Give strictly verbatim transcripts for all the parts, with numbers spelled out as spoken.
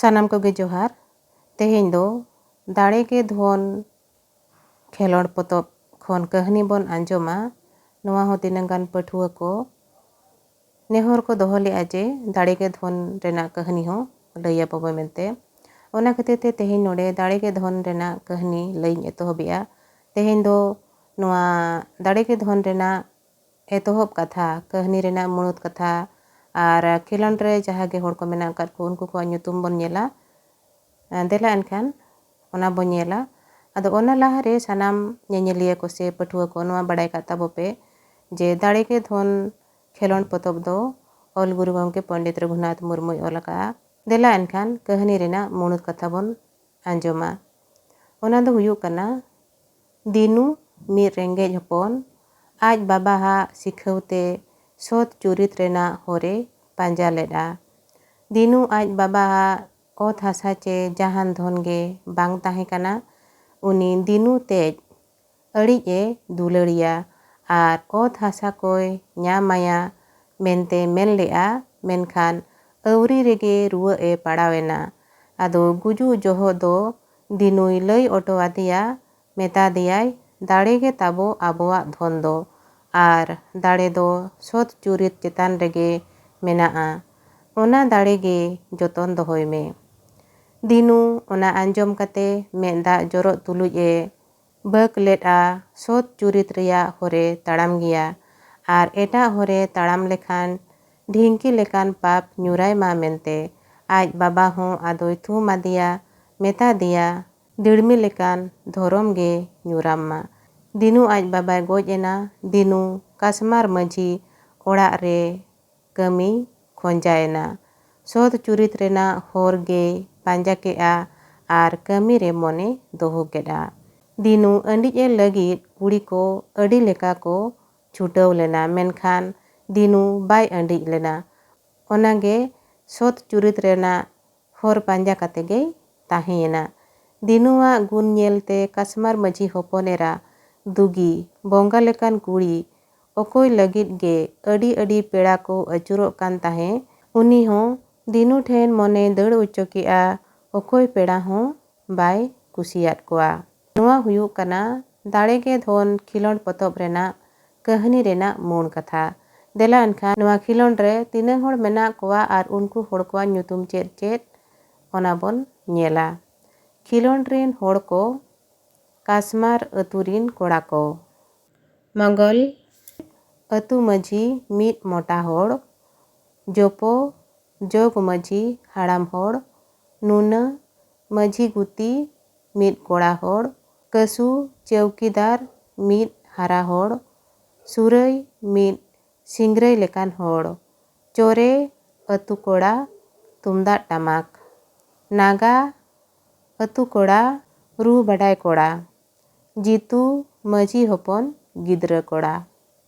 ᱥᱟᱱᱟᱢ ᱠᱚᱜᱮ ᱡᱚᱦᱟᱨ᱾ ᱛᱮᱦᱮᱧ ᱫᱚ ᱫᱟᱲᱮ ᱜᱮ ᱫᱷᱚᱱ ᱠᱷᱮᱞᱳᱰ ᱯᱚᱛᱚᱵ ᱠᱷᱚᱱ ᱠᱟᱹᱦᱱᱤ ᱵᱚᱱ ᱟᱸᱡᱚᱢᱟ᱾ ᱱᱚᱣᱟ ᱦᱚᱸ ᱛᱤᱱᱟᱹᱝ ᱜᱟᱱ ᱯᱟᱹᱴᱷᱩᱣᱟᱹ ᱠᱚ ᱱᱮᱦᱚᱨ ᱠᱚ ᱫᱚᱦᱚ ᱞᱮᱫᱼᱟ ᱡᱮ ᱫᱟᱲᱮ ᱜᱮ ᱫᱷᱚᱱ ᱨᱮᱱᱟᱜ ᱠᱟᱹᱦᱱᱤ ᱦᱚᱸ ᱞᱟᱹᱭ ᱟᱵᱚᱱ ᱢᱮᱱᱛᱮ᱾ ᱚᱱᱟ ᱠᱷᱟᱹᱛᱤᱨ ᱛᱮ ᱛᱮᱦᱮᱧ ᱱᱚᱰᱮ ᱫᱟᱲᱮ ᱜᱮ ᱫᱷᱚᱱ ᱨᱮᱱᱟᱜ ᱠᱟᱹᱦᱱᱤ ᱞᱟᱹᱭᱤᱧ ᱮᱛᱚᱦᱚᱵᱮᱜᱼᱟ᱾ ᱛᱮᱦᱮᱧ ᱫᱚ ᱱᱚᱣᱟ ᱫᱟᱲᱮ ᱜᱮ ᱫᱷᱚᱱ ᱨᱮᱱᱟᱜ ᱮᱛᱚᱦᱚᱵ ᱠᱟᱛᱷᱟ, ᱠᱟᱹᱦᱱᱤ ᱨᱮᱱᱟᱜ ᱢᱩᱬᱩᱫ ᱠᱟᱛᱷᱟ ᱟᱨ ᱠᱷᱮᱞᱳᱰ ᱨᱮ ᱡᱟᱦᱟᱸ ᱜᱮ ᱦᱚᱲ ᱠᱚ ᱢᱮᱱᱟᱜ ᱟᱠᱟᱫ ᱠᱚ, ᱩᱱᱠᱩ ᱠᱚᱣᱟᱜ ᱧᱩᱛᱩᱢ ᱵᱚᱱ ᱧᱮᱞᱟ᱾ ᱫᱮᱞᱟ ᱮᱱᱠᱷᱟᱱ ᱚᱱᱟ ᱵᱚᱱ ᱧᱮᱞᱟ᱾ ᱟᱫᱚ ᱚᱱᱟ ᱞᱟᱦᱟᱨᱮ ᱥᱟᱱᱟᱢ ᱧᱮᱧᱮᱞᱤᱭᱟᱹ ᱠᱚ ᱥᱮ ᱯᱟᱹᱴᱷᱩᱣᱟᱹ ᱠᱚ ᱱᱚᱣᱟ ᱵᱟᱲᱟᱭ ᱠᱟᱜ ᱛᱟᱵᱚ ᱯᱮ ᱡᱮ ᱫᱟᱲᱮ ᱜᱮ ᱫᱷᱚᱱ ᱠᱷᱮᱞᱳᱰ ᱯᱚᱛᱚᱵ ᱫᱚ ᱚᱞ ᱜᱩᱨᱩ ᱜᱚᱢᱠᱮ ᱯᱚᱱᱰᱤᱛ ᱨᱚᱜᱷᱩᱱᱟᱛᱷ ᱢᱩᱨᱢᱩᱭ ᱚᱞ ᱟᱠᱟᱫᱼᱟ᱾ ᱫᱮᱞᱟ ᱮᱱᱠᱷᱟᱱ ᱠᱟᱹᱦᱱᱤ ᱨᱮᱱᱟᱜ ᱢᱩᱬᱩᱫ ᱠᱟᱛᱷᱟ ᱵᱚᱱ ᱟᱸᱡᱚᱢᱟ᱾ ᱚᱱᱟ ᱫᱚ ᱦᱩᱭᱩᱜ ᱠᱟᱱᱟ, ᱫᱤᱱᱩ ᱢᱤᱫ ᱨᱮᱸᱜᱮᱡ ᱦᱚᱯᱚᱱ ᱟᱡ ᱵᱟᱵᱟᱣᱟᱜ ᱥᱤᱠᱷᱟᱹᱣ ᱛᱮ ᱥᱚᱛ ᱪᱩᱨᱤᱛ ᱨᱮᱱᱟᱜ ᱦᱚᱨᱮ ᱯᱟᱸᱡᱟ ᱞᱮᱫᱼᱟ᱾ ᱫᱤᱱᱩ ᱟᱡ ᱵᱟᱵᱟᱣᱟᱜ ᱚᱛ ᱦᱟᱥᱟ ᱪᱮ ᱡᱟᱦᱟᱱ ᱫᱷᱚᱱ ᱜᱮ ᱵᱟᱝ ᱛᱟᱦᱮᱸ ᱠᱟᱱᱟ᱾ ᱩᱱᱤ ᱫᱤᱱᱩ ᱛᱮᱡ ᱟᱹᱰᱤᱡ ᱮ ᱫᱩᱞᱟᱹᱲᱤᱭᱟ ᱟᱨ ᱚᱛ ᱦᱟᱥᱟ ᱠᱚᱭ ᱧᱟᱢᱟᱭᱟ ᱢᱮᱱᱛᱮ ᱢᱮᱱ ᱞᱮᱫᱼᱟ, ᱢᱮᱱᱠᱷᱟᱱ ᱟᱹᱣᱨᱤ ᱨᱮᱜᱮ ᱨᱩᱣᱟᱹᱜ ᱮ ᱯᱟᱲᱟᱣ ᱮᱱᱟ᱾ ᱟᱫᱚ ᱜᱩᱡᱩᱜ ᱡᱚᱦᱚᱜ ᱫᱚ ᱫᱤᱱᱩᱭ ᱞᱟᱹᱭ ᱚᱴᱚ ᱟᱫᱮᱭᱟ, ᱢᱮᱛᱟ ᱫᱮᱭᱟᱭ, "ᱫᱟᱲᱮ ᱜᱮ ᱛᱟᱵᱚ ᱟᱵᱚᱣᱟᱜ ᱫᱷᱚᱱ ᱫᱚ, ᱟᱨ ᱫᱟᱲᱮ ᱫᱚ ᱥᱚᱛ ᱪᱩᱨᱤᱛ ᱪᱮᱛᱟᱱ ᱨᱮᱜᱮ ᱢᱮᱱᱟᱜᱼᱟ᱾ ᱚᱱᱟ ᱫᱟᱲᱮ ᱜᱮ ᱡᱚᱛᱚᱱ ᱫᱚᱦᱚᱭ ᱢᱮ᱾" ᱫᱤᱱᱩ ᱚᱱᱟ ᱟᱸᱡᱚᱢ ᱠᱟᱛᱮ ᱢᱮᱫ ᱫᱟᱜ ᱡᱚᱨᱚᱜ ᱛᱩᱞᱩᱡ ᱮ ᱵᱟᱹᱠ ᱞᱮᱫᱼᱟ, ᱥᱚᱛ ᱪᱩᱨᱤᱛ ᱨᱮᱭᱟᱜ ᱦᱚᱨᱮ ᱛᱟᱲᱟᱢ ᱜᱮᱭᱟ ᱟᱨ ᱮᱴᱟᱜ ᱦᱚᱨᱮ ᱛᱟᱲᱟᱢ ᱞᱮᱠᱷᱟᱱ ᱰᱷᱤᱝᱠᱤ ᱞᱮᱠᱟᱱ ᱯᱟᱯ ᱧᱩᱨᱟᱭ ᱢᱟ ᱢᱮᱱᱛᱮ᱾ ᱟᱡ ᱵᱟᱵᱟ ᱦᱚᱸ ᱟᱫᱚᱭ ᱛᱷᱩᱢ ᱟᱫᱮᱭᱟ, ᱢᱮᱛᱟ ᱫᱮᱭᱟ, "ᱫᱤᱲᱢᱤ ᱞᱮᱠᱟᱱ ᱫᱷᱚᱨᱚᱢ ᱜᱮ ᱧᱩᱨᱟᱢ ᱢᱟ᱾" ᱫᱤᱱᱩ ᱟᱡ ᱵᱟᱵᱟᱭ ᱜᱚᱡ ᱮᱱᱟ᱾ ᱫᱤᱱᱩ ᱠᱟᱥᱢᱟᱨ ᱢᱟᱹᱡᱷᱤ ᱚᱲᱟᱜ ᱨᱮ ᱠᱟᱹᱢᱤ ᱠᱷᱚᱸᱡᱟᱭᱮᱱᱟ᱾ ᱥᱚᱛ ᱪᱩᱨᱤᱛ ᱨᱮᱱᱟᱜ ᱦᱚᱨ ᱜᱮᱭ ᱯᱟᱸᱡᱟ ᱠᱮᱫᱼᱟ ᱟᱨ ᱠᱟᱹᱢᱤ ᱨᱮ ᱢᱚᱱᱮ ᱫᱚᱦᱚ ᱠᱮᱫᱼᱟ᱾ ᱫᱤᱱᱩ ᱟᱺᱰᱤᱡ ᱮ ᱞᱟᱹᱜᱤᱫ ᱠᱩᱲᱤ ᱠᱚ ᱟᱹᱰᱤ ᱞᱮᱠᱟ ᱠᱚ ᱪᱷᱩᱴᱟᱹᱣ ᱞᱮᱱᱟ, ᱢᱮᱱᱠᱷᱟᱱ ᱫᱤᱱᱩ ᱵᱟᱭ ᱟᱺᱰᱤᱡ ᱞᱮᱱᱟ᱾ ᱚᱱᱟᱜᱮ ᱥᱚᱛ ᱪᱩᱨᱤᱛ ᱨᱮᱱᱟᱜ ᱦᱚᱨ ᱯᱟᱸᱡᱟ ᱠᱟᱛᱮ ᱜᱮᱭ ᱛᱟᱦᱮᱸᱭᱮᱱᱟ᱾ ᱫᱤᱱᱩᱣᱟᱜ ᱜᱩᱱ ᱧᱮᱞᱛᱮ ᱠᱟᱥᱢᱟᱨ ᱢᱟᱹᱡᱷᱤ ᱦᱚᱯᱚᱱ ᱮᱨᱟ ᱫᱩᱜᱤ, ᱵᱚᱸᱜᱟ ᱞᱮᱠᱟᱱ ᱠᱩᱲᱤ, ᱚᱠᱚᱭ ᱞᱟᱹᱜᱤᱫ ᱜᱮ ᱟᱹᱰᱤ ᱟᱹᱰᱤ ᱯᱮᱲᱟ ᱠᱚ ᱟᱹᱪᱩᱨᱚᱜ ᱠᱟᱱ ᱛᱟᱦᱮᱸ, ᱩᱱᱤ ᱦᱚᱸ ᱫᱤᱱᱩ ᱴᱷᱮᱱ ᱢᱚᱱᱮᱭ ᱫᱟᱹᱲ ᱚᱪᱚ ᱠᱮᱜᱼᱟ, ᱚᱠᱚᱭ ᱯᱮᱲᱟ ᱦᱚᱸ ᱵᱟᱭ ᱠᱩᱥᱤᱭᱟᱫ ᱠᱚᱣᱟ᱾ ᱱᱚᱣᱟ ᱦᱩᱭᱩᱜ ᱠᱟᱱᱟ ᱫᱟᱲᱮ ᱜᱮ ᱫᱷᱚᱱ ᱠᱷᱮᱞᱳᱸᱰ ᱯᱚᱛᱚᱵ ᱨᱮᱱᱟᱜ ᱠᱟᱹᱦᱱᱤ ᱨᱮᱱᱟᱜ ᱢᱩᱞ ᱠᱟᱛᱷᱟ᱾ ᱫᱮᱞᱟ ᱮᱱᱠᱷᱟᱱ ᱱᱚᱣᱟ ᱠᱷᱮᱞᱳᱸᱰ ᱨᱮ ᱛᱤᱱᱟᱹᱝ ᱦᱚᱲ ᱢᱮᱱᱟᱜ ᱠᱚᱣᱟ ᱟᱨ ᱩᱱᱠᱩ ᱦᱚᱲ ᱠᱚᱣᱟᱜ ᱧᱩᱛᱩᱢ ᱪᱮᱫ ᱪᱮᱫ, ᱚᱱᱟ ᱵᱚᱱ ᱧᱮᱞᱟ᱾ ᱠᱷᱮᱞᱳᱸᱰ ᱨᱤᱱ ᱦᱚᱲ ᱠᱚ, ᱠᱟᱥᱢᱟᱨ ᱟᱹᱛᱩ ᱨᱤᱱ ᱠᱚᱲᱟ ᱠᱚ᱾ ᱢᱚᱜᱚᱞ ᱟᱹᱛᱩ ᱢᱟᱹᱡᱷᱤ ᱢᱤᱫ ᱢᱚᱴᱟ ᱦᱚᱲ, ᱡᱚᱯᱚ ᱡᱚᱜᱽ ᱢᱟᱹᱡᱷᱤ ᱦᱟᱲᱟᱢ ᱦᱚᱲ, ᱱᱩᱱᱟᱹ ᱢᱟᱹᱡᱷᱤ ᱜᱩᱛᱤ ᱢᱤᱫ ᱠᱚᱲᱟ ᱦᱚᱲ, ᱠᱟᱹᱥᱩ ᱪᱟᱹᱣᱠᱤᱫᱟᱨ ᱢᱤᱫ ᱦᱟᱨᱟ ᱦᱚᱲ, ᱥᱩᱨᱟᱹᱭ ᱢᱤᱫ ᱥᱤᱝᱨᱟᱹᱭ ᱞᱮᱠᱟᱱ ᱦᱚᱲ, ᱪᱚᱨᱮ ᱟᱹᱛᱩ ᱠᱚᱲᱟ ᱛᱩᱢᱫᱟᱜ ᱴᱟᱢᱟᱠ, ᱱᱟᱜᱟ ᱟᱹᱛᱩ ᱠᱚᱲᱟ ᱨᱩ ᱵᱟᱰᱟᱭ ᱠᱚᱲᱟ, ᱡᱤᱛᱩ ᱢᱟᱹᱡᱷᱤ ᱦᱚᱯᱚᱱ ᱜᱤᱫᱽᱨᱟᱹ ᱠᱚᱲᱟ᱾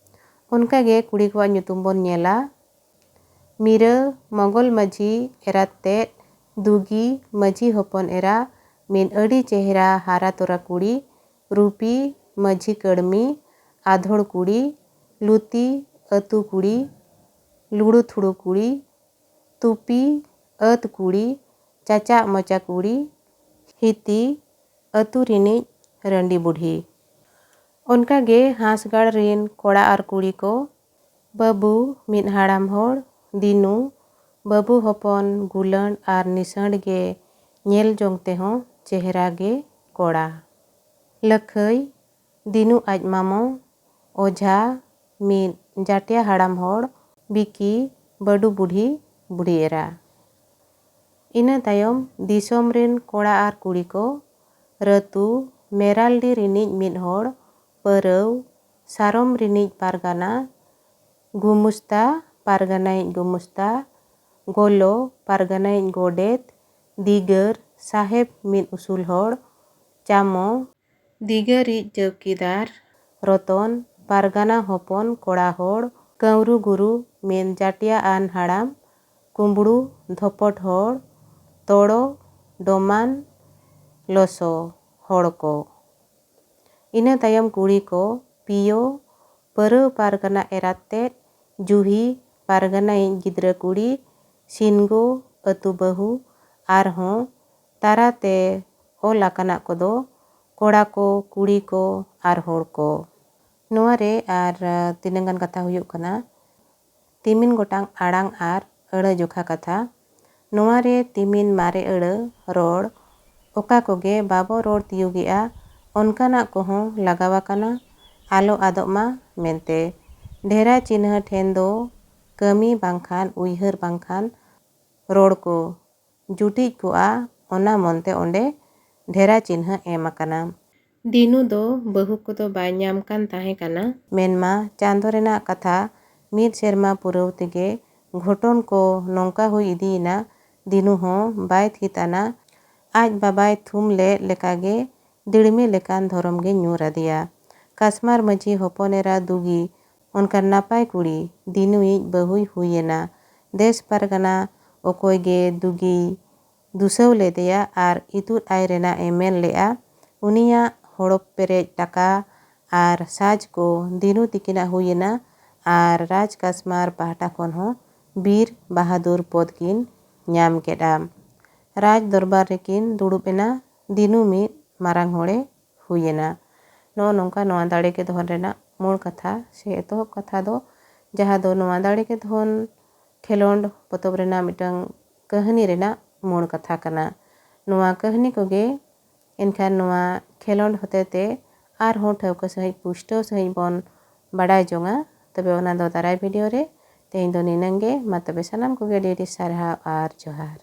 ᱚᱱᱠᱟᱜᱮ ᱠᱩᱲᱤ ᱠᱚᱣᱟᱜ ᱧᱩᱛᱩᱢ ᱵᱚᱱ ᱧᱮᱞᱟ᱾ ᱢᱤᱨᱟᱹ ᱢᱚᱜᱚᱞ ᱢᱟᱹᱡᱷᱤ ᱮᱨᱟᱛ ᱛᱮᱫ, ᱫᱩᱜᱤ ᱢᱟᱹᱡᱷᱤ ᱦᱚᱯᱚᱱ ᱮᱨᱟ, ᱢᱤᱫ ᱟᱹᱰᱤ ᱪᱮᱦᱨᱟ ᱦᱟᱨᱟ ᱛᱚᱨᱟ ᱠᱩᱲᱤ, ᱨᱩᱯᱤ ᱢᱟᱹᱡᱷᱤ ᱠᱟᱹᱲᱢᱤ, ᱟᱫᱷᱚᱲ ᱠᱩᱲᱤ, ᱞᱩᱛᱤ ᱟᱹᱛᱩ ᱠᱩᱲᱤ, ᱞᱩᱲᱩ ᱛᱷᱩᱲᱩ ᱠᱩᱲᱤ, ᱛᱩᱯᱤ ᱟᱹᱛ ᱠᱩᱲᱤ, ᱪᱟᱪᱟᱜ ᱢᱚᱪᱟ ᱠᱩᱲᱤ, ᱦᱤᱛᱤ ᱟᱹᱛᱩ ᱨᱤᱱᱤᱡ ᱨᱟᱺᱰᱤ ᱵᱩᱰᱷᱤ᱾ ᱚᱱᱠᱟᱜᱮ ᱦᱟᱸᱥᱜᱟᱲ ᱨᱤᱱ ᱠᱚᱲᱟ ᱟᱨ ᱠᱩᱲᱤ ᱠᱚ, ᱵᱟᱹᱵᱩ ᱢᱤᱫ ᱦᱟᱲᱟᱢ ᱦᱚᱲ, ᱫᱤᱱᱩ, ᱵᱟᱹᱵᱩ ᱦᱚᱯᱚᱱ ᱜᱩᱞᱟᱹᱰ ᱟᱨ ᱱᱤᱥᱟᱹᱲ ᱜᱮ, ᱧᱮᱞ ᱡᱚᱝ ᱛᱮᱦᱚᱸ ᱪᱮᱦᱨᱟ ᱜᱮ ᱠᱚᱲᱟ᱾ ᱞᱟᱹᱠᱷᱟᱹᱭ, ᱫᱤᱱᱩ ᱟᱡ ᱢᱟᱢᱚ, ᱚᱡᱷᱟ, ᱢᱤᱫ ᱡᱟᱴᱭᱟ ᱦᱟᱲᱟᱢ ᱦᱚᱲ, ᱵᱤᱠᱤ, ᱵᱟᱹᱰᱩ ᱵᱩᱰᱷᱤ, ᱵᱩᱰᱷᱤ ᱮᱨᱟ᱾ ᱤᱱᱟᱹ ᱛᱟᱭᱚᱢ ᱫᱤᱥᱚᱢ ᱨᱤᱱ ᱠᱚᱲᱟ ᱟᱨ ᱠᱩᱲᱤ ᱠᱚ, ᱨᱟᱹᱛᱩ, ᱢᱮᱨᱟᱞᱰᱤ ᱨᱤᱱᱤᱡ ᱢᱤᱫ ᱦᱚᱲ, ᱯᱟᱹᱨᱟᱹᱣ, ᱥᱟᱨᱚᱢ ᱨᱤᱱᱤᱡ ᱯᱟᱨᱜᱟᱱᱟ, ᱜᱩᱢᱩᱥᱛᱟ, ᱯᱟᱨᱜᱟᱱᱟᱭᱤᱡ ᱜᱩᱢᱩᱥᱛᱟ, ᱜᱚᱞᱚ, ᱯᱟᱨᱜᱟᱱᱟᱭᱤᱡ ᱜᱚᱰᱮᱛ, ᱫᱤᱜᱟᱹᱨ, ᱥᱟᱦᱮᱵᱽ ᱢᱤᱫ ᱩᱥᱩᱞ ᱦᱚᱲ, ᱪᱟᱢᱚ, ᱫᱤᱜᱟᱹᱨᱤᱡ ᱪᱟᱹᱣᱠᱤᱫᱟᱨ, ᱨᱚᱛᱚᱱ, ᱯᱟᱨᱜᱟᱱᱟ ᱦᱚᱯᱚᱱ ᱠᱚᱲᱟ ᱦᱚᱲ, ᱠᱟᱹᱣᱨᱩ ᱜᱩᱨᱩ ᱢᱤᱫ ᱡᱟᱴᱭᱟ ᱟᱱ ᱦᱟᱲᱟᱢ, ᱠᱩᱢᱵᱽᱲᱩ ᱫᱷᱚᱯᱚᱴ ᱦᱚᱲ, ᱛᱚᱲᱚ ᱰᱚᱢᱟᱱ ᱞᱚᱥᱚ ᱦᱚᱲ ᱠᱚ᱾ ᱤᱱᱟᱹ ᱛᱟᱭᱚᱢ ᱠᱩᱲᱤ ᱠᱚ, ᱯᱤᱭᱳ, ᱯᱟᱹᱨᱟᱹᱣ ᱯᱟᱨᱜᱟᱱᱟ ᱮᱨᱟᱛ ᱛᱮᱫ, ᱡᱩᱦᱤ, ᱯᱟᱨᱜᱟᱱᱟᱭᱤᱡ ᱜᱤᱫᱽᱨᱟᱹ ᱠᱩᱲᱤ, ᱥᱤᱱᱜᱳ, ᱟᱹᱛᱩ ᱵᱟᱹᱦᱩ, ᱟᱨᱦᱚᱸ ᱛᱟᱨᱟᱛᱮ ᱚᱞ ᱟᱠᱟᱱᱟᱜ ᱠᱚᱫᱚ ᱠᱚᱲᱟ ᱠᱚ, ᱠᱩᱲᱤ ᱠᱚ ᱟᱨ ᱦᱚᱲ ᱠᱚ᱾ ᱱᱚᱣᱟ ᱨᱮ ᱟᱨ ᱛᱤᱱᱟᱹᱝ ᱜᱟᱱ ᱠᱟᱛᱷᱟ ᱦᱩᱭᱩᱜ ᱠᱟᱱᱟ, ᱛᱤᱢᱤᱱ ᱜᱚᱴᱟᱝ ᱟᱲᱟᱝ ᱟᱨ ᱟᱹᱲᱟᱹ ᱡᱚᱠᱷᱟ ᱠᱟᱛᱷᱟ᱾ ᱱᱚᱣᱟ ᱨᱮ ᱛᱤᱢᱤᱱ ᱢᱟᱨᱮ ᱟᱹᱲᱟᱹ ᱨᱚᱲ, ᱚᱠᱟ ᱠᱚᱜᱮ ᱵᱟᱵᱚ ᱨᱚᱲ ᱛᱤᱭᱳᱜᱮᱜᱼᱟ, ᱚᱱᱠᱟᱱᱟᱜ ᱠᱚᱦᱚᱸ ᱞᱟᱜᱟᱣ ᱟᱠᱟᱱᱟ, ᱟᱞᱚ ᱟᱫᱚᱜ ᱢᱟ ᱢᱮᱱᱛᱮ᱾ ᱰᱷᱮᱨᱟ ᱪᱤᱱᱦᱟᱹ ᱴᱷᱮᱱ ᱫᱚ ᱠᱟᱹᱢᱤ ᱵᱟᱝᱠᱷᱟᱱ ᱩᱭᱦᱟᱹᱨ ᱵᱟᱝᱠᱷᱟᱱ ᱨᱚᱲ ᱠᱚ ᱡᱩᱴᱤᱡ ᱠᱚᱜᱼᱟ, ᱚᱱᱟ ᱢᱚᱱᱛᱮ ᱚᱸᱰᱮ ᱰᱷᱮᱨᱟ ᱪᱤᱱᱦᱟᱹ ᱮᱢ ᱟᱠᱟᱱᱟ᱾ ᱫᱤᱱᱩ ᱫᱚ ᱵᱟᱹᱦᱩ ᱠᱚᱫᱚ ᱵᱟᱭ ᱧᱟᱢ ᱠᱟᱱ ᱛᱟᱦᱮᱸ ᱠᱟᱱᱟ᱾ ᱢᱮᱱᱢᱟ ᱪᱟᱸᱫᱚ ᱨᱮᱱᱟᱜ ᱠᱟᱛᱷᱟ, ᱢᱤᱫ ᱥᱮᱨᱢᱟ ᱯᱩᱨᱟᱹᱣ ᱛᱮᱜᱮ ᱜᱷᱚᱴᱚᱱ ᱠᱚ ᱱᱚᱝᱠᱟ ᱦᱩᱭ ᱤᱫᱤᱭᱮᱱᱟ, ᱫᱤᱱᱩ ᱦᱚᱸ ᱵᱟᱭ ᱛᱷᱤᱛ ᱟᱱᱟ᱾ ᱟᱡ ᱵᱟᱵᱟᱭ ᱛᱷᱩᱢ ᱞᱮᱫ ᱞᱮᱠᱟᱜᱮ ᱫᱤᱲᱢᱤ ᱞᱮᱠᱟᱱ ᱫᱷᱚᱨᱚᱢ ᱜᱮ ᱧᱩᱨ ᱟᱫᱮᱭᱟ᱾ ᱠᱟᱥᱢᱟᱨ ᱢᱟᱹᱡᱷᱤ ᱦᱚᱯᱚᱱ ᱮᱨᱟ ᱫᱩᱜᱤ, ᱚᱱᱠᱟᱱ ᱱᱟᱯᱟᱭ ᱠᱩᱲᱤ, ᱫᱤᱱᱩᱭᱤᱡ ᱵᱟᱹᱦᱩᱭ ᱦᱩᱭᱮᱱᱟ᱾ ᱫᱮᱥ ᱯᱟᱨᱜᱟᱱᱟ ᱚᱠᱚᱭ ᱜᱮ ᱫᱩᱜᱤᱭ ᱫᱩᱥᱟᱹᱣ ᱞᱮᱫᱮᱭᱟ ᱟᱨ ᱤᱛᱩᱫ ᱟᱭ ᱨᱮᱱᱟᱜ ᱮ ᱢᱮᱱ ᱞᱮᱫᱼᱟ᱾ ᱩᱱᱤᱭᱟᱜ ᱦᱚᱲᱚᱯ ᱯᱮᱨᱮᱡ ᱴᱟᱠᱟ ᱟᱨ ᱥᱟᱡᱽ ᱠᱚ ᱫᱤᱱᱩ ᱛᱤᱠᱤᱱᱟᱜ ᱦᱩᱭᱮᱱᱟ ᱟᱨ ᱨᱟᱡᱽ ᱠᱟᱥᱢᱟᱨ ᱯᱟᱦᱴᱟ ᱠᱷᱚᱱ ᱦᱚᱸ ᱵᱤᱨ ᱵᱟᱦᱟᱫᱩᱨ ᱯᱚᱫᱽ ᱠᱤᱱ ᱧᱟᱢ ᱠᱮᱫᱼᱟ᱾ ᱨᱟᱡᱽ ᱫᱚᱨᱵᱟᱨ ᱨᱮᱠᱤᱱ ᱫᱩᱲᱩᱵ ᱮᱱᱟ᱾ ᱫᱤᱱᱩ ᱢᱤᱫ ᱢᱟᱨᱟᱝ ᱦᱚᱲᱮ ᱦᱩᱭᱮᱱᱟ᱾ ᱱᱚᱜᱼᱚ ᱱᱚᱝᱠᱟ ᱱᱚᱣᱟ ᱫᱟᱲᱮ ᱜᱮ ᱫᱷᱚᱱ ᱨᱮᱱᱟᱜ ᱢᱩᱞ ᱠᱟᱛᱷᱟ ᱥᱮ ᱮᱛᱚᱦᱚᱵ ᱠᱟᱛᱷᱟ ᱫᱚ, ᱡᱟᱦᱟᱸ ᱫᱚ ᱱᱚᱣᱟ ᱫᱟᱲᱮ ᱜᱮ ᱫᱷᱚᱱ ᱠᱷᱮᱞᱳᱸᱰ ᱯᱚᱛᱚᱵ ᱨᱮᱱᱟᱜ ᱢᱤᱫᱴᱟᱝ ᱠᱟᱹᱦᱱᱤ ᱨᱮᱱᱟᱜ ᱢᱩᱞ ᱠᱟᱛᱷᱟ ᱠᱟᱱᱟ᱾ ᱱᱚᱣᱟ ᱠᱟᱹᱦᱱᱤ ᱠᱚᱜᱮ ᱮᱱᱠᱷᱟᱱ ᱱᱚᱣᱟ ᱠᱷᱮᱞᱳᱸᱰ ᱦᱚᱛᱮ ᱛᱮ ᱟᱨᱦᱚᱸ ᱴᱷᱟᱹᱣᱠᱟᱹ ᱥᱟᱺᱦᱤᱡ, ᱯᱩᱥᱴᱟᱹᱣ ᱥᱟᱺᱦᱤᱡ ᱵᱚᱱ ᱵᱟᱰᱟᱭ ᱡᱚᱝᱟ᱾ ᱛᱚᱵᱮ ᱚᱱᱟ ᱫᱚ ᱫᱟᱨᱟᱭ ᱵᱷᱤᱰᱤᱭᱳ ᱨᱮ᱾ ᱛᱮᱦᱮᱧ ᱫᱚ ᱱᱤᱱᱟᱹᱝ ᱜᱮ᱾ ᱢᱟ ᱛᱚᱵᱮ ᱥᱟᱱᱟᱢ ᱠᱚᱜᱮ ᱟᱹᱰᱤ ᱟᱹᱰᱤ ᱥᱟᱨᱦᱟᱣ ᱟᱨ ᱡᱚᱦᱟᱨ᱾